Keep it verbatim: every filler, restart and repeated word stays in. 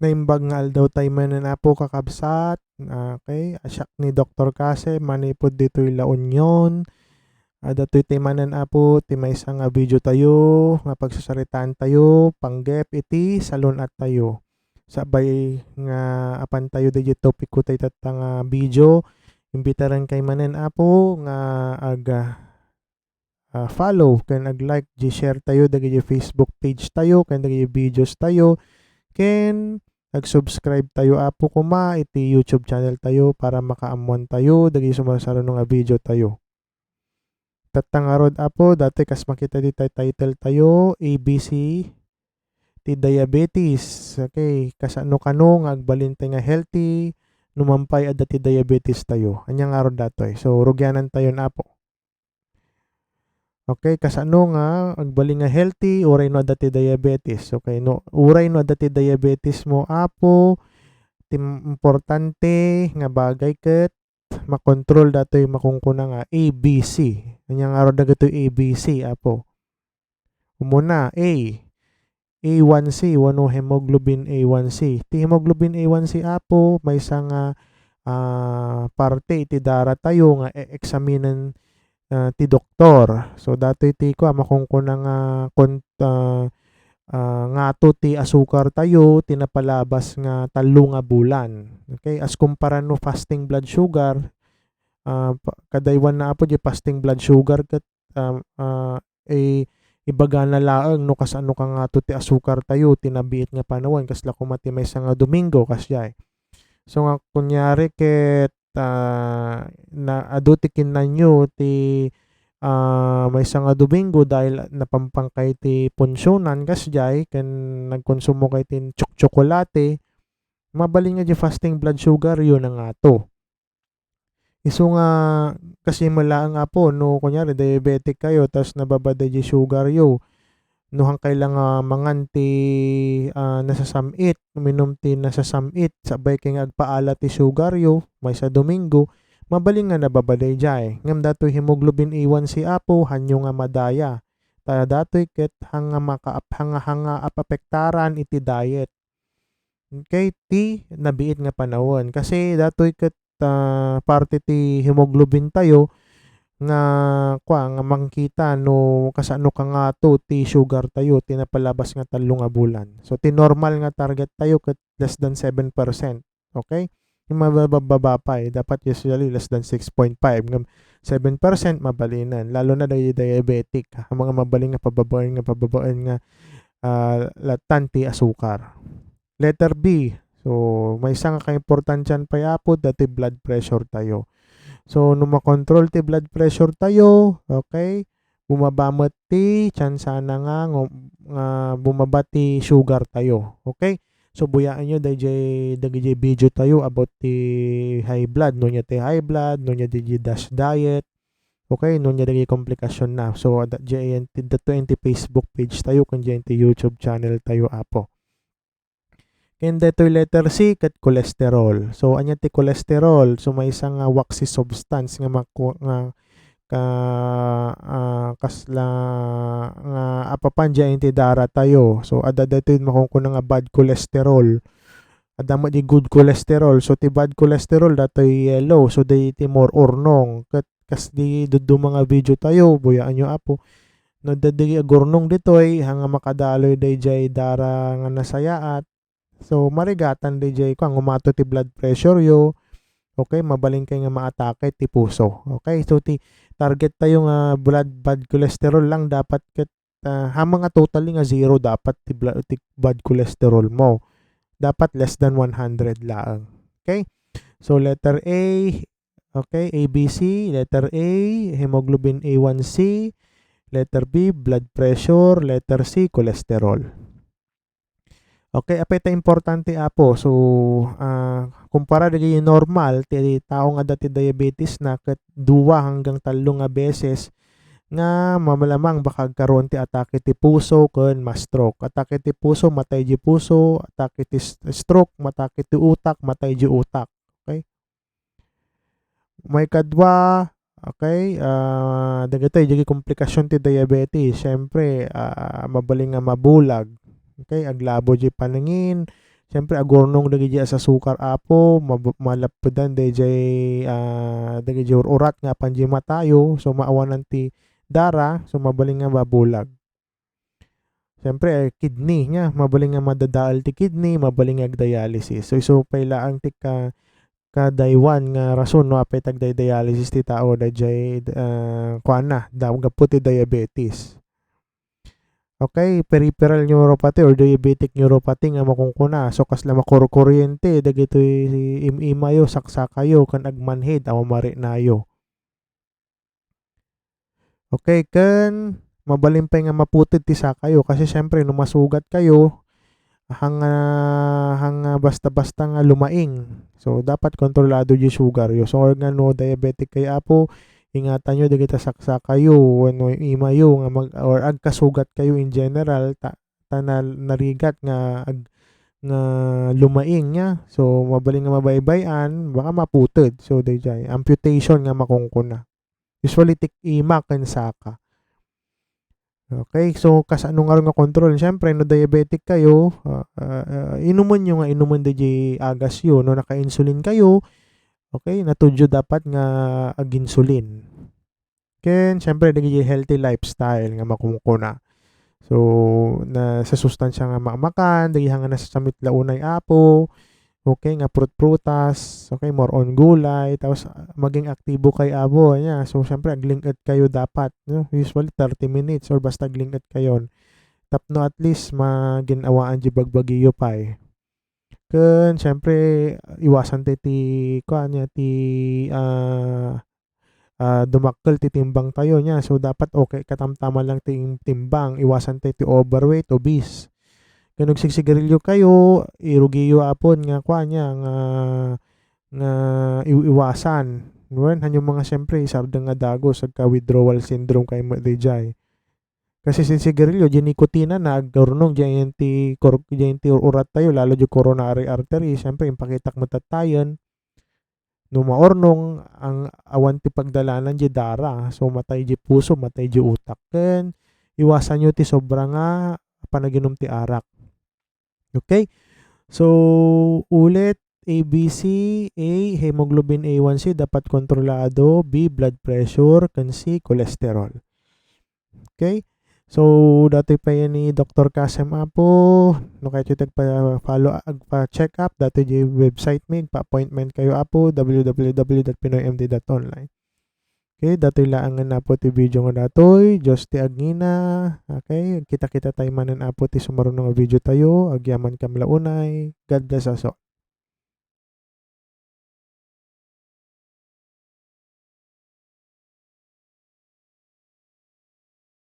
Naimbag nga aldaw tayo manen, Apo, kakabsat. Okay, siak ni Doktor Kase, manipud ditoy La Union. Adda toy ti manen, Apo, ti maysa nga video tayo, nga pagsasaritaan tayo, panggep iti salun-at tayo. Sabay nga apan tayo daydi topiko tayo tatta nga video, imbitaren kay manen, Apo, nga ag, ah, follow ken ag-like, di share tayo dagiti Facebook page tayo, ken dagiti videos tayo, ken ag-subscribe tayo, Apo, koma iti YouTube channel tayo para makaammuan tayo dagiti sumarsarano nga video tayo. Tatta ngarud, Apo, datoy kas makita ditoy title tayo, A B C ti diabetes. Okay, kasano kano nga agbalin tayo nga healthy, no mampay adda ti diabetes tayo? Ania ngarud datoy? So, rugianan tayo, Apo. Okay, kasano nga agbalin nga healthy, uray no adda ti diabetes? Okay, no, uray no adda ti diabetes mo, Apo, ti importante nga bagay ket makontrol datoy makunkuna nga A B C. Ania ngarud dagitoy A B C, Apo? Umuna, A, A one C wenno hemoglobin A one C. Ti hemoglobin A one C, Apo, maysa nga, ah, parte iti dara tayo nga e-, eksaminen, ah, ti doktor. So, datoy ti kua, makunkuna nga kon-, ah, ah, ngato ti asukar tayo ti napalabas nga tallo nga bulan. Okay? As kumpara no fasting blood sugar, ah, pa-, kadaywanna, Apo, di fasting blood sugar ket, ah, ah, eh, ibagana laeng no kasano ka ngato ti asukar tayo ti nabiit nga panawen, kasla koma ti maysa nga Domingo, kasdiay. So nga, kunyari ket, ah, na, adu ti kinnanyo ti, ah, maysa nga Domingo dahil napampangkay ti punsionan, kasdiay, ken nagkonsumo kay ti tsokolate, mabalin nga di fasting blood sugar yo na ngato. Isu nga, kasi malaeng, Apo, no kunyari diabetic kayo, tas nababa daydi sugar yo, no hankay la nga mangan ti, ah, nasasam-it, uminom ti nasasam-it, sabay kay nga agpaala ti sugar yo, maysa Domingo, mabalin nga nababa daydiay. Ngem datoy hemoglobin A one C, Apo, hanyo nga madaya. Ta datoy ket hanga makaap-, hanga, hanga apapektaran iti diet. Okay, ti nabiit nga panawen. Kasi datoy ket, ah, parte ti hemoglobin tayo nga, kua, nga mangkita no kasano ka ngato ti sugar tayo, ti napalabas nga tallo nga bulan. So, ti normal nga target tayo ket less than seven percent. Okay? Yung mababa pay, dapat usually less than six point five. Ngem seven percent, mabalinen. Lalo na day diabetic, ha? Ang mga mabalin nga pababaen nga, pababaen nga, ah, latan ti asukar. Letter B. So, maysa nga kaimportantian pay, Apo, dati blood pressure tayo. So, no makontrol ti blood pressure tayo, okay, bumaba met ti tsansana nga, nga, nga bumaba ti sugar tayo. Okay? So, buyaenyo dayjay, dagijay video tayo about ti high blood, no nia ti high blood, no nia dayjay DASH diet. Okay? No nia dagijay komplikasyon na. So, ada, dayjay ti, daytoy ti Facebook page tayo, ken dayjay ti YouTube channel tayo, Apo. Ken daytoy letter C ket cholesterol. So, ania ti cholesterol? So, maysa nga waxy substance nga maku-, nga ka-, ah, kasla nga apapan dayjay ti dara tayo. So, adda daytoy makunkuna nga bad cholesterol. Adda met di good cholesterol. So, ti bad cholesterol, daytoy yellow. So, daytoy more urnong. Ket kas di dadduma nga video tayo, buyaenyo, Apo. No, adda dagiti agurnong ditoy, haan nga makadaloy dayjay dara nga nasayaat. So, marigatan dayjay, kua, umato ti blood pressure yo. Okay, mabalin kay nga maatake ti puso. Okay, so ti target tayo nga blood, bad cholesterol lang dapat ket, ah, haan nga totally nga zero dapat ti bla-, ti bad cholesterol mo. Dapat less than one hundred laeng. Okay? So, letter A, okay, A B C, letter A, hemoglobin A one C, letter B, blood pressure, letter C, cholesterol. Okay, apay ta importante, Apo. So, ah, kumpara dagiti normal, ti tao nga adda ti diabetes na ket dua hanggang tallo nga beses nga mamalamang baka agkaroon ti atake ti puso ken ma-stroke. Atake ti puso, matay di puso. Atake ti s-, stroke, matake ti utak, matay di utak. Okay? Maikadua, okay, ah, dagitoy, dagiti komplikasyon ti diabetes. Siyempre, ah, mabalin nga mabulag. Okay? Aglabo di panangin. Siyempre, agurnong dagiti asasukar, Apo, mab-, malappedan dayjay, ah, dagiti ur-urat nga apan diay matayo. So, maawanan ti dara, so mabalin nga mabulag. Siyempre, eh, kidney niya, mabalin nga madadael ti kidney, mabalin nga agdialysis. So, isu pay laeng ti ka-, kadaywan nga rason no apay ti agdialysis ti tao, dayjay, ah, kuana, da-, gapu ti diabetes. Okay, peripheral neuropathy or diabetic neuropathy nga makunkuna. So, kasla makurkuriente dagitoy im-imayo, saksakayo, ken agmanhid a mamarinayo. Okay, ken mabalin pay nga maputed ti sakayo kasi siyempre no masugat kayo, hanga, hanga basta-basta nga lumaing. So, dapat kontrolado di sugar yo. So, or nga no diabetic kayo, Apo, ingatan yo dagita saksakayo wenno imayo nga mag-, or agkasugat kayo in general, ta, ta na-, narigat nga ag-, nga lumaing niya. So, mabalin nga mabaybay-an, baka maputed. So, dayjay, amputation nga makunkuna. Usually, ti ima ken saka. Okay, so kasano ngarud nga control? Siyempre, no diabetic kayo, ah, ah, ah, inumen nyo nga inumen dayjay agas yo. No naka-insulin kayo, okay, natudyo dapat nga ag-insulin. Ken, siyempre, dagiti healthy lifestyle nga makunkuna. So, na, sa sustansya nga maamakan, dagiti nga nasasamit la unay, Apo, okay, nga prut-prutas, okay, more on gulay, tapos, ah, maging aktibo kay Apo, niya. So, siyempre, agling-et kayo dapat, no? Usually, thirty minutes or basta agling-et kayon. Tapno at least, magin-awaan di bagbagi yo pay. Ken, siyempre, iwasan ti, ti, kuan, niya, ti, ah, ah, dumakkel ti timbang tayo niya. So, dapat okay, katamtaman lang ti timbang. Iwasan tayo ti overweight, obese. Ken no agsigsigarilyo kayo, irugiyo apon nga kuan niya, nga, nga iw-, iwasan. Wen, hanyo mga siyempre, isardeng nga dagus, agka withdrawal syndrome kayo met dayjay. Kasi ti sigarilyo, di nikotina na, agurnong, diyan ti kor-, diyan ti urat tayo, lalo di coronary artery, siyempre, impakitak matatayen. No maurnong, ang awan ti pagdalanan di dara, so matay di puso, matay di utak. Ken iwasan yo ti sobra nga panaginum ti arak. Okay? So, ulit, A B C, A, hemoglobin A one C, dapat kontrolado, B, blood pressure, ken C, cholesterol. Okay? So, datoy pay ni Doktor Kasem, Apo. No kayatyo ti agpa-follow, agpa-check up, datoy di website mi, agpa-appointment kayo, Apo, W W W dot pinoy M D dot online. Okay, datoy laengen, Apo, ti video nga datoy. Dios ti agngina. Okay, kita-kita tayo manen, Apo, ti sumaruno nga video tayo. Agyaman kam la unay. God bless us all.